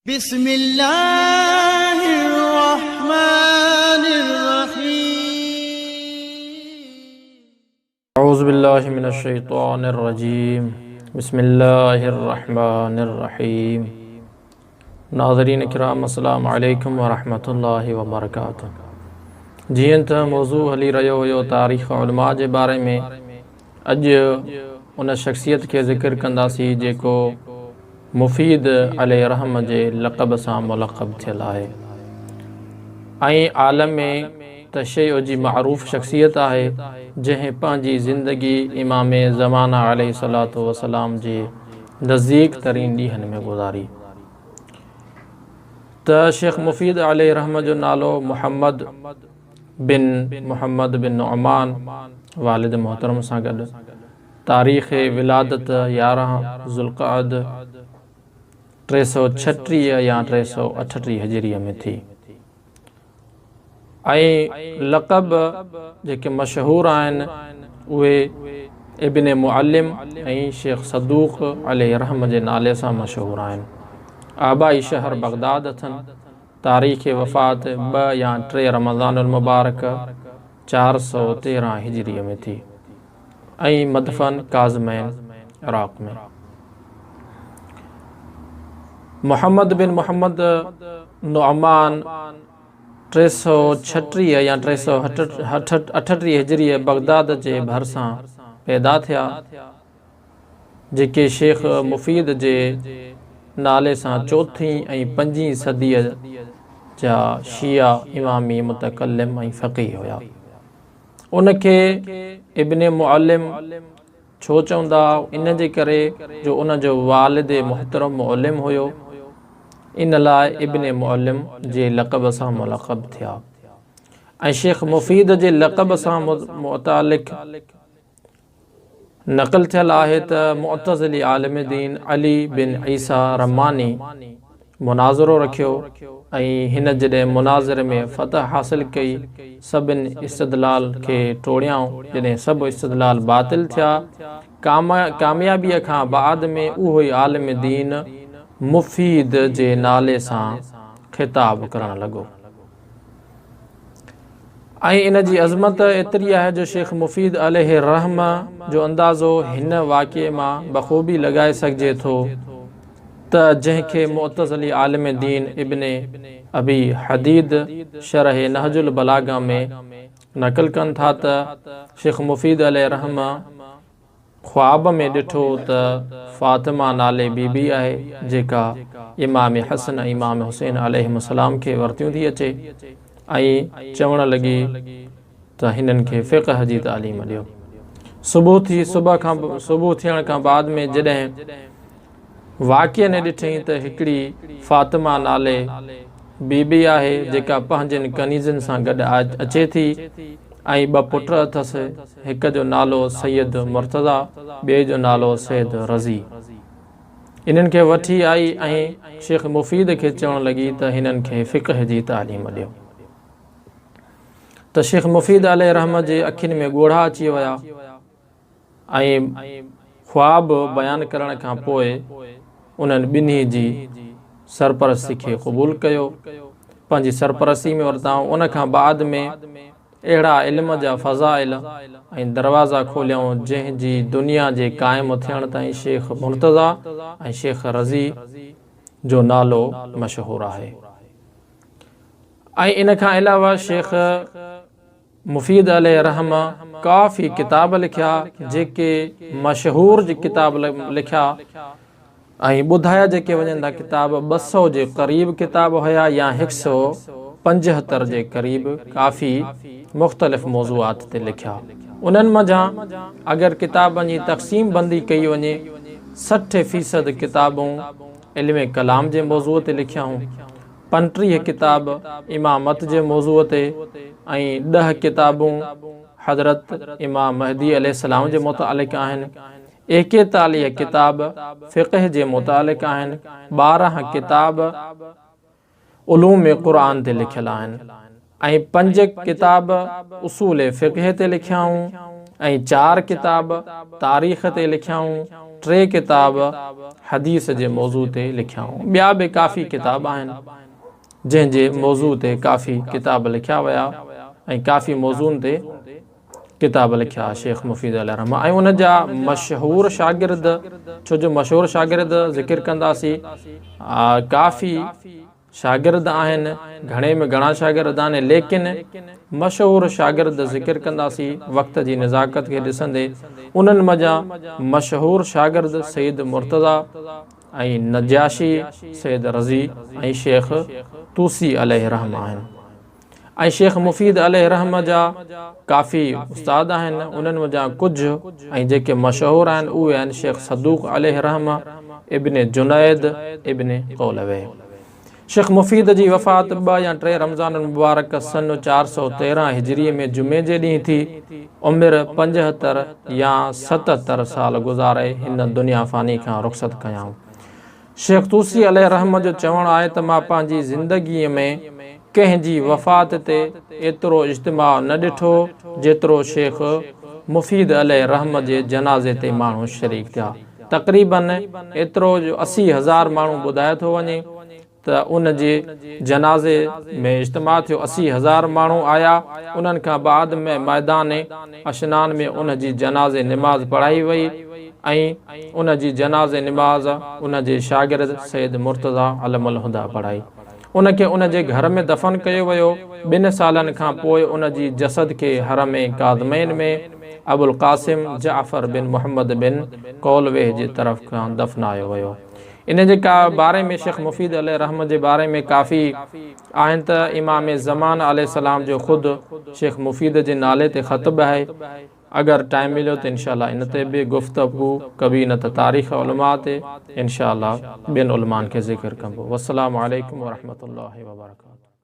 بسم الله الرحمن الرحيم. اعوذ بالله من الشيطان الرجيم بسم الله الرحمن الرحيم. ناظرين ڪرام، السلام عليڪم ورحمة الله وبرڪاته. جيئن ته موضوع هلي رهيو هيو تاريخ علماء جي باري ۾، اڄ ان شخصيت کي ذڪر ڪنداسين جيڪو مفيد عليه رحم جي لقب سان ملقب ٿيل آهي ۽ عالم تشيع جي معروف شخصيت آهي، جنهن پنهنجي زندگي امام زمانه عليه الصلوة والسلام جي نزديڪ ترين ڏينهن ۾ گذاري. ته شيخ مفيد عليه رحم جو نالو محمد بن محمد بن نعمان، والد محترم سان گڏ، تاريخ ولادت 11 ذوالقعد 336 يا 338 هجريء ۾ ٿي ۽ لقب جيڪي مشهور آهن اهي ابن معلم ۽ شيخ صدوق عليه رحم جي نالي سان مشهور آهن. آبائي شهر بغداد اٿن. تاريخ وفات 2 يا 3 رمضان المبارڪ 413 هجريء ۾ ٿي ۽ مدفن ڪاظمين، عراق ۾. محمد بن محمد نعمان 336 يا 338 هجريء بغداد جي ڀرسان پيدا ٿيا، جيڪي شيخ مفيد جي نالي سان چوٿين ۽ پنجين صديء جا شيعا امامي متڪلم ۽ فقيه هيا. ان کي ابن معلم ڇو چوندا؟ ان جي ڪري جو ان جو والد محترم معلم هيو، ان لاء ابن معلم جي لقب سان ملقب ٿيا ۽ شيخ مفيد جي لقب سان متعلق نقل ٿيل آهي ته معتزلي عالم دين علي بن عيسيٰ رماني مناظرو رکيو ۽ هن جڏهن مناظري ۾ فتح حاصل ڪئي، سڀن استدلال کي ٽوڙيائون، جڏهن سڀ استدلال باطل ٿيا، ڪاميابيء کان بعد ۾ اهو ئي عالم دين مفيد جي نالي سان خطاب ڪرڻ لڳو. ۽ ان جي عظمت ايتري آهي جو شيخ مفيد عليه الرحمة جو اندازو هن واقعي مان بخوبي لڳائي سگهجي ٿو ته جنهن کي معتزلي عالم دين ابن ابي حديد شرح نهج البلاغه ۾ نقل ڪن ٿا ته شيخ مفيد عليه الرحمة خواب ۾ ڏٺو ته فاطمه نالي بي بي آهي جيڪا امام حسن ۽ امام حسين عليهم السلام کي ورتيون ٿي اچي ۽ چوڻ لڳي ته هنن کي فقه جي تعليم ڏيو. صبح ٿي صبح کان صبح ٿيڻ کان بعد ۾ جڏهن واقعي ۾ ڏٺئين ته هڪڙي فاطمه نالي بي بي آهي جيڪا پنهنجين ڪنيزن سان گڏ اچي ٿي ۽ ٻه پٽ اٿس، هڪ جو نالو سيد مرتضيٰ، ٻئي جو نالو سيد رضي. انهن کي وٺي آئي ۽ شيخ مفيد کي چوڻ لڳي ته هنن کي فقه جي تعليم ڏيو. ته شيخ مفيد عليه الرحمة جي اکين ۾ ڳوڙها اچي ويا. ۽ خواب بيان ڪرڻ کان پوء انهن ٻنهي جي سرپرستي کي قبول ڪيو، پنهنجي سرپرستي ۾ ورتائون، ان کان بعد ۾ اهڙا علم جا فضائل ۽ دروازا کوليائون جنهن جي دنيا جي قائم ٿيڻ تائين شيخ مرتضيٰ ۽ شيخ رضي جو نالو مشهور آهي ۽ ان کان علاوه شيخ مفيد عليه الرحمة ڪافي ڪتاب لکيا جيڪي مشهور ڪتاب لکيا ۽ ٻڌايا جيڪي وڃن ٿا ڪتاب 200 جي قريب ڪتاب هيا يا 175 جي قريب ڪافي مختلف موضوعات تي لکيا. انهن منجهان اگر ڪتابن جي تقسيم بندي ڪئي وڃي 60 فيصد ڪتابون علم ڪلام جي موضوع تي لکيائون. 35 ڪتاب امامت جي موضوع تي ۽ 10 ڪتابون حضرت امام مهدي عليه السلام جي متعلق آهن. 41 ڪتاب فقه جي متعلق آهن. 12 ڪتاب علوم قرآن تي لکيل آهن ۽ 5 ڪتاب اصول فقه تي لکيائون. ۽ چار ڪتاب تاريخ تي لکيائون، ٽي ڪتاب حديث جي موضوع تي لکيائون. ٻيا به ڪافي ڪتاب آهن، جنهن جي موضوع تي ڪافي ڪتاب لکيا ويا ۽ ڪافي موضوعن تي ڪتاب لکيا شيخ مفيد عليه الرحمة ۽ ان جا مشهور شاگرد، ڇو جو مشهور شاگرد ذڪر ڪنداسين، ڪافي شاگرد آهن، گهڻي ۾ گهڻا شاگرد آهن، ليڪن مشهور شاگرد ذڪر ڪنداسين وقت جي نزاڪت کي ڏسندي انهن منجهان مشهور شاگرد سيد مرتضيٰ ۽ نجاشي، سيد رضي ۽ شيخ طوسي عليه الرحمة آهن ۽ شيخ مفيد عليه الرحمة جا ڪافي استاد آهن، انهن منجهان ڪجهه ۽ جيڪي مشهور آهن اهي آهن شيخ صدوق عليه الرحمة، ابن جنيد، ابن قولويه. شيخ مفيد جي وفات ٻه يا ٽي رمضان المبارڪ سن 413 هجري ۾ جمعي جي ڏينهن ٿي. عمر 75 يا 77 سال گذاري هن دنيا فاني کان رخصت ڪيائون. شيخ طوسي عليه الرحمة جو چوڻ آهي ته مان پنهنجي زندگيء ۾ ڪنهن جي وفات تي ايترو اجتماع نه ڏٺو جيترو شيخ مفيد عليه الرحمة جي جنازي تي ماڻهو شريڪ ٿيا. تقريباً ايترو جو 80 هزار ماڻهو ٻڌايو ٿو وڃي ته ان جي جنازي ۾ اجتماع ٿيو 80 هزار ماڻهو آيا انهن کان بعد ۾ ميدان اشنان ۾ ان جي جنازي نماز پڙهائي وئي ۽ ان جي جنازي نماز ان جي شاگرد سيد مرتضيٰ علم الهديٰ پڙهائي. ان کي ان جي گهر ۾ دفن ڪيو ويو. ٻن سالن کان پوء ان جي جسد کي حرم ڪاظمين ۾ ابوالقاسم جعفر بن محمد بن قولويه جي طرف کان دفنايو ويو. ان جي باري ۾ شيخ مفيد عليه الرحمة جي باري ۾ ڪافي آهن ته امام زمان عليه السلام جو خود شيخ مفيد جي نالي تي خط به آهي. اگر ٽائيم مليو ته انشاء الله ان تي به گفتگو ڪبي نه ته تاريخ علماء تي انشاء الله ٻين علمائن کي ذڪر ڪبو. والسلام عليڪم ورحمة الله وبرڪاته.